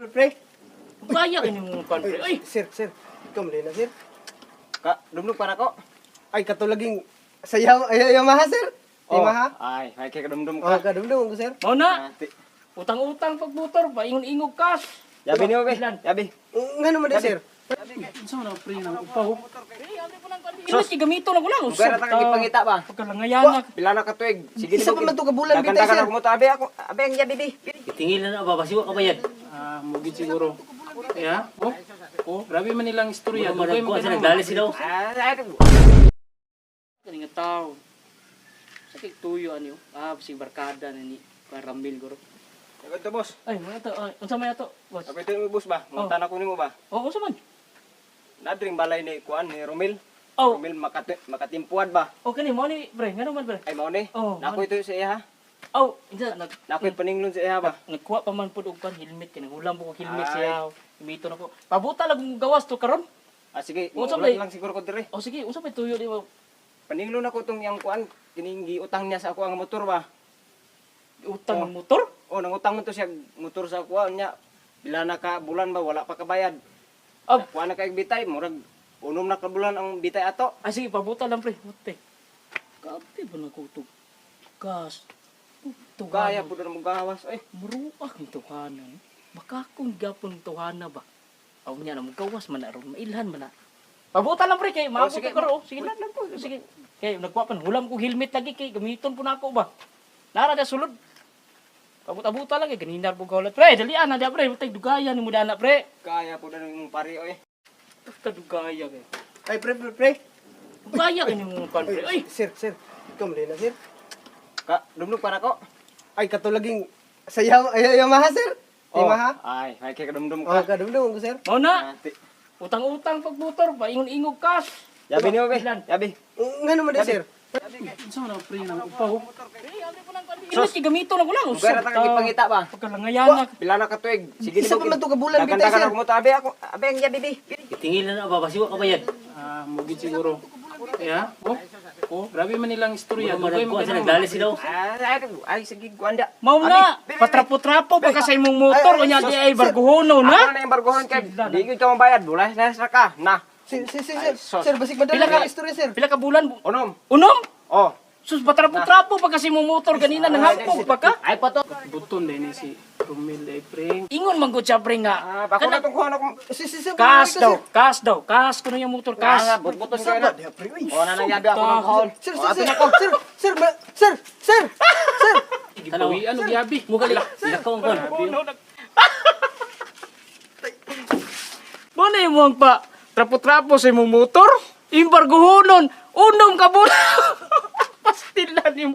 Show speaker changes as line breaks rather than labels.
Pre.
Kaya kini mo kan, pre. Ay,
Sir, sir. Ikaw man na, sir.
Ka, dumdum para ko.
Ay, katulaging sa ay, Yamaha, sir. Yamaha.
Ay, ay kay kadumdum
Oh,
ka.
kadumdum ko, sir.
Mao na.
Ah, ti-
Utang-utang pagmotor, paingon-ingog cash.
Yabi niyo be.
Ilan?
Yabi.
Nga naman din, sir.
Unsa man ang pre nang upaw?
Sos kay gamito na ko lang.
Ugay ra ta kang ipangita ba?
Pagkalangayan.
Pila na ka tuig. Sige.
Isa pa man to ka bulan, bitay, sir.
Ako mo to abi ako. Abi ang yabi bi.
Itingilan na ba basiwa ka bayad.
Ah, mugid siguro. Ya, oh. Oh, grabe man nilang istorya.
Mura
Dugay
man
man
nagkuha sila
kay
nagdali sila. Oh.
Ah, ay,
Kani nga tao. Sa kay tuyo ani oh. Ah, si barkada na ni Karamil guro.
Sagot to, boss.
Ay, mo to. Ay, unsa may ato? Boss.
Abi to mo, boss ba?
Oh.
Munta na ko nimo ba?
Oh, unsa man?
Nadring balay ni kuan ni Romil.
Oh,
Romil makatimpuad ba?
oh kani mo ni pre, ngano man, pre?
Ay mao ni.
Oh,
Nako ito sa iya ha.
Oh, insa nag
Nakoy paninglon sa iya ba?
nagkuha pa man pud og kan helmet kay nanghulam po og helmet
Ay.
siya. Imito na ko. Pabuta lang gawas to karon.
Ah, sige,
Unsa
mulat
may-
lang siguro ko diri.
Oh sige, unsa may tuyo di ba?
Paninglon ako tong iyang kuan kining giutang niya sa ako ang motor ba.
Utang
Oh.
ng motor?
Oh, nangutang mo to siya motor sa kuan niya. Pila na ka bulan ba wala pa kabayad.
Oh.
Kuan na kay bitay murag unom na ka bulan ang bitay ato.
Ay sige, pabuta lang, pre. Mute. Kape ba na ko to? Gas.
Kaya
Tuganan.
pud na mo gawas oy.
Muruak ang tuhanan. Baka kung gapon tuhana ba? Aw niya na gawas man na ron, mailhan man na. Pabuta lang, pre, kay maabot
Oh, sige,
ko karon. Oh, sige lang po. Sige. Kay nagkuha pa hulam ko helmet lagi kay gamiton po nako ba. Nara da sulod. Abot-abuta lang kay ganinar po gawlat. Pre, dalian na dia, pre, tay dugayan ni mo dana, pre.
Kaya pud na imong pari oy.
Ka dugaya kay.
Ay, pre, pre, pre.
Dugaya kay nimo kan, pre. Ay,
Sir, sir. Ikaw man na, sir.
Ka, dumdum para ko.
Ay, katulaging sa ay, Yamaha, sir.
Oh.
Yamaha.
Ay, ay kay kadumdum
Oh,
ka.
kadumdum ko, sir.
mao na.
Ah, ti-
Utang-utang pagmotor, paingon-ingog cash.
Yabi niyo be.
Ilan?
Yabi.
Nga naman din, sir.
Unsa man ang pre nang upaw?
Sos kay gamito na ko lang.
Ugay ra ta kang ipangita ba?
Pagkalangayan na.
Pila na ka tuig. Sige.
Isa pa man to ka bulan, bitay,
Dagan
sir.
ako mo to abi ako. Abi ang yabi bi.
Itingilan na ba basiwa ka bayad.
Ah, mugid siguro. Ya, oh. Oh, grabe man nilang istorya.
Mura man
Dugay man
nagkuha
kay
sila nagdali sila. Oh.
Ay, ay, ay sige kuan da.
Mao na, patrapo-trapo pa ka sa imong motor,
Ay, ay,
unya
sus,
di ay
sir.
barguhono
Ako
na.
na yung bargohon kay di gyud ka mabayad. Bulay na sa ka. Na.
Sir, sir, sir, sir.
Ay, sos.
Sir, basig madali
Pila ka-
ka istorya, sir.
Pila ka bulan?
Unom.
Unom?
Oh.
Sus, patrapo-trapo pa kasi imong motor ganina nanghampog pa ka.
Ay pato.
Buton din ni si Romil ay pre.
Ingon man gud siya, pre, nga.
Ah, bako na tong kuan ako.
Sir, sir, sir.
Cash daw, cash daw, cash kuno yung motor,
Ah,
cash.
but-buton
Sir,
kayo na.
ba, diha, pre, uy.
Oh, na nang yabi ako ng hall.
Sir, sir, sir, sir, sir, sir, sir, sir.
Gipawian og yabi.
Mugali. Ilakaw ang kuan.
Mo na imong pa trapo-trapo sa imong motor, imbarguhonon, unom ka bulan. Pastilan nimo.